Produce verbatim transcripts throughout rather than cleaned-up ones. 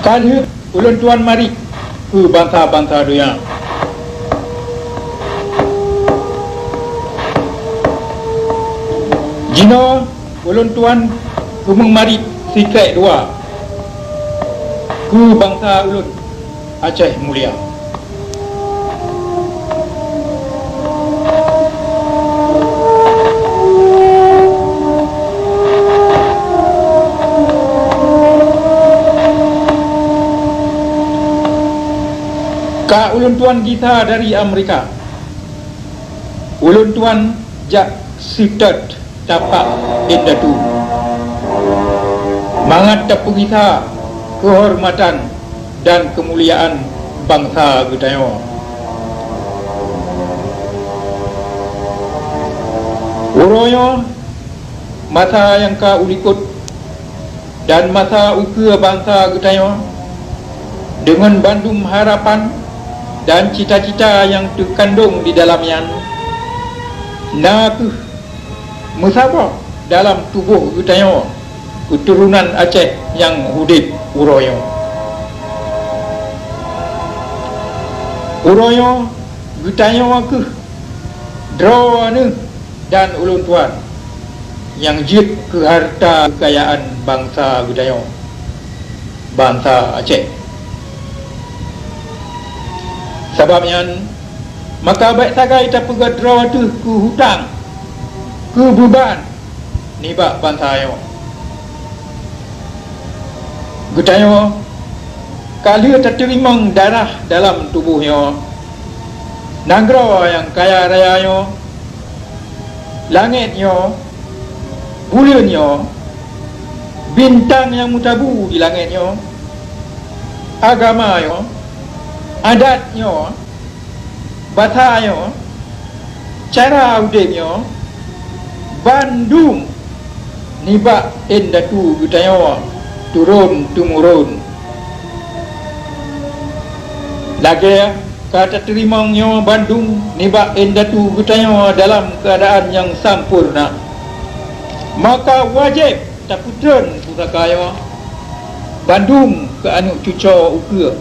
Ka lheueh ulôn tuan marit keu bansa-bansa donya. Jinoe ulôn tuan keumeung marit sikrék dua keu bansa ulôn Aceh mulia. Ka ulôn tuan gisa dari Amerika. Ulôn tuan jak seutôt tapak indatu, mangat tapeugisa keuhormatan dan keumuliaan bansa geutanyoe. Uroe nyoe masa nyang ka ulikot dan masa ukeue bansa geutanyoe, deungon bandum harapan dan cita-cita nyang teukandong di dalam nyan, na kheueh meusaboh dalam tuboh geutanyoe keuturonan Aceh nyang udeb uroe nyoe. Uroe nyoe geutanyoe kheueh droeneuh dan ulôn tuan nyang jeuet keu hareuta keukayaan bansa geutanyoe, bansa Aceh. Sabab nyan, maka bék sagai tapeugét droe teuh keu hutang, keu beuban nibak bansa nyoe. Geutanyoe ka lheueh tateurimong darah dalam tuboh nyoe, nanggroe nyang kaya raya nyoe, langét nyoe, buleuen nyoe, bintang nyang meutabu di langét nyoe, agama nyoe, adat nyoe, basa nyoe, cara udeb nyoe, bandum nibak indatu geutanyoe turon-teumuron. Lagée ka tateurimong nyoe bandum nibak indatu geutanyoe dalam keuadaan nyang sampoereuna, maka wajéb tapeutreun pusaka nyoe bandum keu aneuëk cucoe ukeue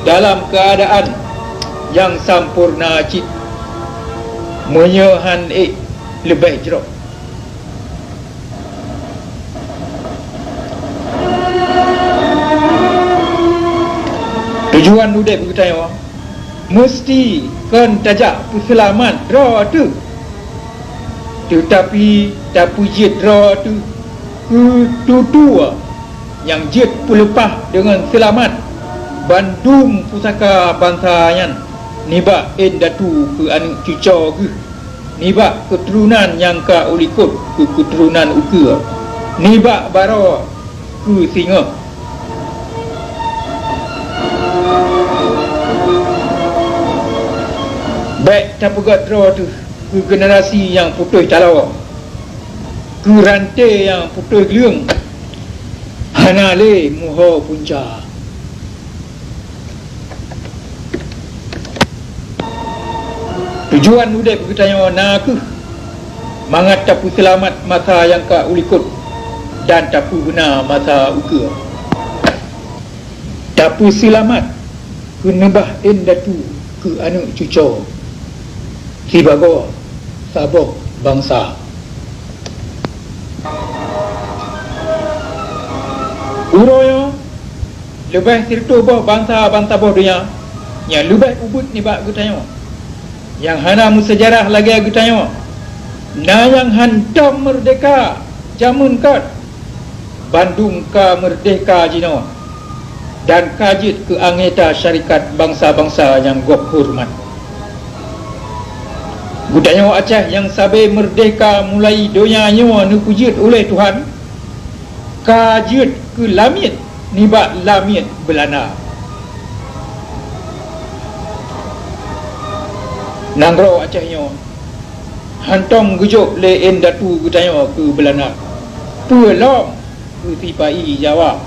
dalam keuadaan nyang sampoereuna cit, meunyoe han ék leubeh jroh. Tujuan udeb geutanyoe meuseuti kon tajak peuseulamat droe teuh, teutapi tapeujeuet droe teuh keu tutoe nyang jeuet peuleupah deungon seulamat bandum pusaka bansa nyan nibak indatu keu aneuëk cucoe geuh, nibak keuturonan nyang ka ulikot keu keuturonan ukeue, nibak baroe keu singoh. Bék tapeugét droe teuh keu generasi nyang putôh taloe, keu ranté nyang putôh gleueng, hana lé meuho punca. Tujuan udeb geutanyoe na kheueh mangat tapeuseulamat masa nyang ka ulikot dan tapeubeuna masa ukeue. Tapeuseulamat keuneubah indatu keu aneuëk cucoe sibagoe saboh bansa. Uroe nyoe leubeh sireutôh boh bansa-bansa boh donya nyang leubeh ubit nibak geutanyoe, nyang hana meuseujarah lagée geutanyoe, na nyang hantom meurdehka jameun kot. Bandum ka meurdehka jinoe dan ka jeuet keu anggota syarikat bansa-bansa nyang gob horeumat. Geutanyoe Aceh nyang sabe meurdehka mulai donya nyoe neupeujeuet uleh Tuhan, ka jeuet keu lamiet nibak lamiet Beulanda. Nanggroe Aceh nyoe hantom geujok lé indatu geutanyoe keu Beulanda, peue lom keu sipa-i Jawa